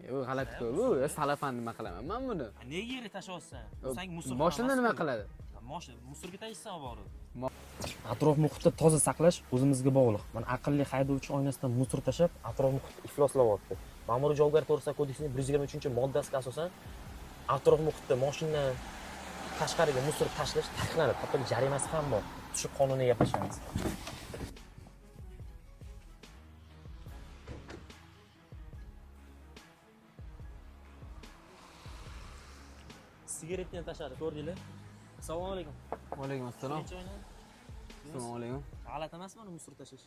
Sanga u g'alati-ku bu, salafan nima qilaman man buni? Nega yerga tashlayapsan? San musor Moshina nima qiladi? Moshina musorga tashlaysan olib borib. Atrof muhitni toza saqlash o'zimizga bog'liq. Mana aqlli haydovchi oynasidan musor tashlab, atrof muhitni ifloslayapti. Ma'muriy javobgarlik to'g'risidagi kodeksning 123-moddasiga asosan atrof muhitda mashinadan tashqariga musor tashlash taqiqlanadi. Hatto jarimasi ham bor. Shu qonunni gaplashamiz. Sigaretni ham tashladi, ko'rdinglar? Assalomu alaykum. Vaalaykum assalom. Necha oynadi? Assalomu alaykum. G'alati emasmi uni musor tashlash?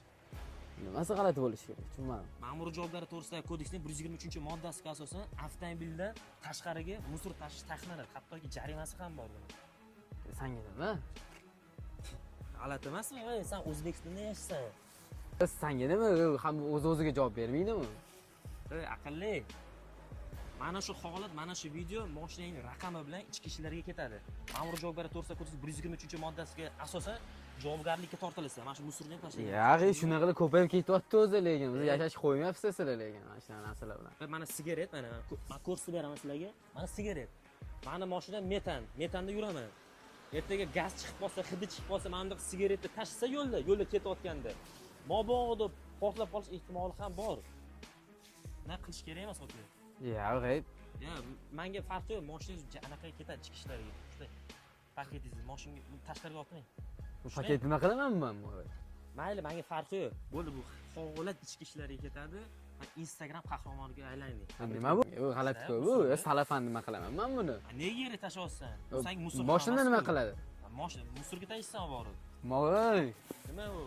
Nimasi g'alati bo'lishi kerak? Tushunmadim. Ma'muriy javobgarlik to'g'risidagi kodeksning 123-moddasiga asosan avtomobildan tashqariga musor tashlash taqiqlanadi. Hattoki jarimasi ham bor buni. Sanga nima? G'alati emasmi? Voy, sen O'zbekistonda yashaysan. Sanga nima? U ham o'z-o'ziga javob bermaydimi? Ey, aqlli. Mana shu holat, mana shu video mashinangning raqami bilan ichki ishlarga ketadi. Ma'muriy javobgarlik to'g'risidagi kodeksning 123-moddasiga asosan javobgarlikka tortilasan. Mana shu musorni ham tashlaysan. Yo'q, shunaqalar ko'payib ketyapti o'zi lekin. Biz yashash qo'ymayapsiz sizlar lekin mana shunaqa narsalar bilan. Mana sigaret, mana man ko'rsatib beraman sizlarga. Mana sigaret. Mani mashinam metan, metanda yuraman. Ertaga gaz chiqib qolsa, hidi chiqib qolsa, mana bundoq sigaretni tashlasa yo'lda, yo'lda ketayotganda mabodo portlab qolish ehtimoli ham bor. Na qilish kerak emas aka. Yo'q, ey, Ya, manga farqi yo'q, mashinangiz anaqa ketadi chiqishlariga. Shunday. Paketingizni mashinga tashqariga otmang. bu paket nima qilaman man bu? Mayli, menga farqi yo'q. Bo'ldi, bu holat ichki ishlarga ketadi. Man Instagram qahramoniga aylandik. Nima bu? U g'alati-ku bu, salafan nima qilaman man buni? Nega yerga tashlayapsan? San musor Moshina nima qiladi? Moshina musorga tashlaysan olib borib. Moy, Nima u?